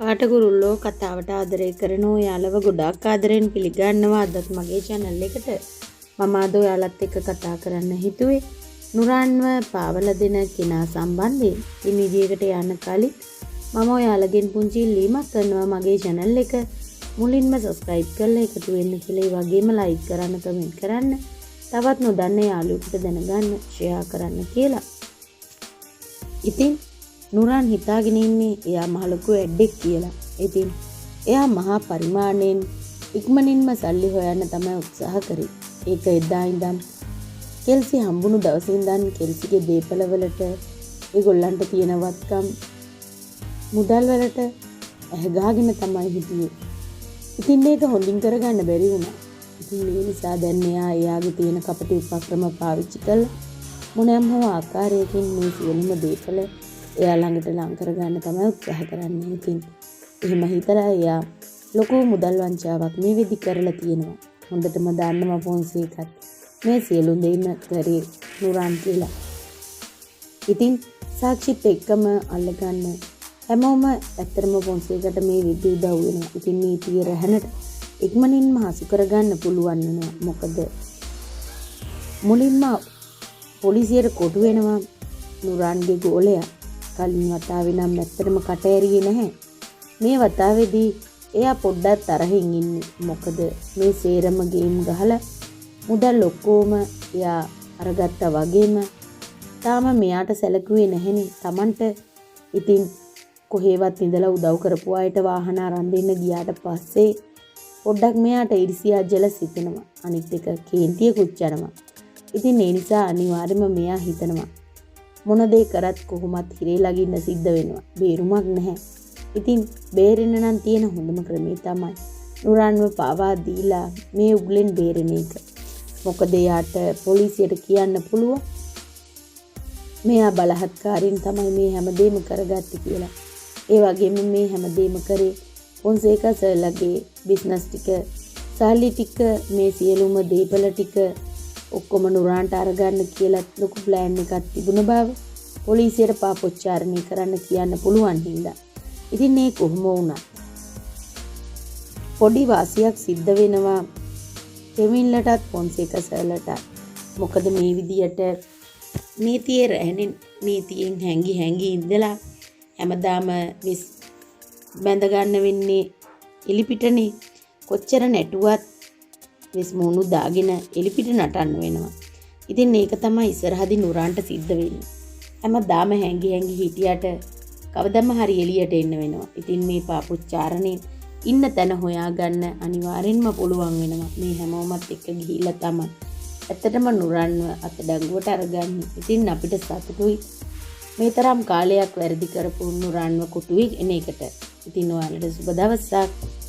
පාට කුරුල්ලෝ කතාවට ආදරය කරන ඔයාලව ගොඩාක් ආදරෙන් පිළිගන්නවා අදත් මගේ channel එකට. මම අද ඔයාලත් එක්ක කතා කරන්න හිතුවේ නුරාන්ව පාවලා දෙන කෙනා සම්බන්ධයෙන්. ඉතින් විදියකට යන්න කලින් මම ඔයාලගෙන් පුංචි ඉල්ලීමක් කරනවා මගේ channel එක මුලින්ම subscribe කරලා එකතු වෙන්න කියලා, ඒ වගේම like කරන්න, comment කරන්න, තවත් නොදන්න යාළුවෙකුට දැනගන්න ෂෙයා කරන්න කියලා. ඉතින් නුරාන් හිතාගෙන ඉන්නේ එයා මහ ලොකු ඇඩ්ඩෙක් කියලා. ඉතින් එයා මහා පරිමාණයෙන් ඉක්මනින්ම සල්ලි හොයන්න තමයි උත්සාහ කරේ. ඒක එදා ඉඳන් කෙල්සි හම්බුණු දවසේ ඉඳන් කෙල්සිගේ දේපල වලට ඒගොල්ලන්ට තියෙන වත්කම් මුදල් වලට ඇහැ ගහගෙන තමයි හිටියේ. ඉතින් මේක හොඳින් කරගන්න බැරි වුණා. ඉතින් මේ නිසා දැන් එයා එයාගේ තියෙන කපටි උපක්‍රම පාවිච්චි කරලා මොනෑම හෝ ආකාරයකින් මේ සියලුම දේපල එයා ළඟට ලං කරගන්න තමයි උත්සාහ කරන්නේ. ඉතින් එහෙම හිතලා එයා ලොකු මුදල් වංචාවක් මේ වෙදි කරලා තියෙනවා. හොඳටම දන්නවා ෆොන්සේකත් මේ සියලු දේම කරේ නුරාන් කියලා. ඉතින් සාක්ෂිත් එක්කම අල්ලගන්න හැමෝම ඇත්තටම ෆොන්සේකට මේ වෙදි උදව් වෙනවා. ඉතින් නීතිය රැහැනට ඉක්මනින්ම හසු කරගන්න පුළුවන් වෙනවා. මොකද මුලින්ම පොලිසියට කොටු වෙනවා නුරාන්ගේ ගෝලයා. කලින් වතාවේ නම් ඇත්තටම කට ඇරියේ නැහැ. මේ වතාවේදී එයා පොඩ්ඩක් තරහින් ඉන්නේ. මොකද මේ සේරම ගේම් ගහලා මුදල් ඔක්කොම එයා අරගත්තා වගේම තාම මෙයාට සැලකුවේ නැහෙනේ Tamanට. ඉතින් කොහේවත් ඉඳලා උදව් කරපු අයට වාහන අරන් දෙන්න ගියාට පස්සේ පොඩ්ඩක් මෙයාට ඉරිසියා ජෙලස් හිතෙනවා. අනිත් එක කේන්තියකුත් යනවා. ඉතින් ඒ නිසා අනිවාර්යයෙන්ම මෙයා හිතනවා මොන දේ කරත් කොහොමත් හිරේ ළඟින්න සිද්ධ වෙනවා. බේරුමක් නැහැ. ඉතින් බේරෙන්න නම් තියෙන හොඳම ක්‍රමේ තමයි නුරාන්ව පාවා දීලා මේ උග්ලෙන් බේරෙන එක. මොකද එයාට පොලිසියට කියන්න පුළුවන් මෙයා බලහත්කාරයෙන් තමයි මේ හැමදේම කරගත්තේ කියලා. ඒ වගේම මේ හැමදේම කරේ ෆොන්සේකා සර්ලගේ බිස්නස් ටික, සල්ලි ටික, මේ සියලුම දේපල ටික ඔක්කොම නුරාන්ට අරගන්න කියලා ලොකු ප්ලෑන් එකක් තිබුණ බව පොලිසියට පාපොච්චාරණය කරන්න කියන්න පුළුවන් හින්දා. ඉතින් මේ කොහොම වුණත් පොඩි වාසියක් සිද්ධ වෙනවා කෙවින්ලටත් ෆොන්සේකා සර්ලටත්. මොකද මේ විදියට නීතියේ රැහෙනින් නීතියෙන් හැංගි හැංගි ඉඳලා හැමදාම වෙස් බැඳ ගන්න වෙන්නේ එලිපිටනේ. කොච්චර නැටුවත් වෙස් මූණු දාගෙන එලිපිට නටන්න වෙනවා. ඉතින් ඒක තමයි ඉස්සරහදී නුරාන්ට සිද්ධ වෙන්නේ. හැමදාම හැංගි හැංගි හිටියට කවදම හරි එළියට එන්න වෙනවා. ඉතින් මේ පාපොච්චාරණේ ඉන්න තැන හොයාගන්න අනිවාර්යෙන්ම පුළුවන් වෙනවා. මේ හැමෝමත් එක්ක ගිහිල්ලා තමයි ඇත්තටම නුරන්ව අතඩංගුවට අරගන්නේ. ඉතින් අපිට සතුටුයි මේ තරම් කාලයක් වැරදි කරපු නුරන්ව කොටුවේ එන එකට. ඉතින් ඔයාලට සුබ දවසක්.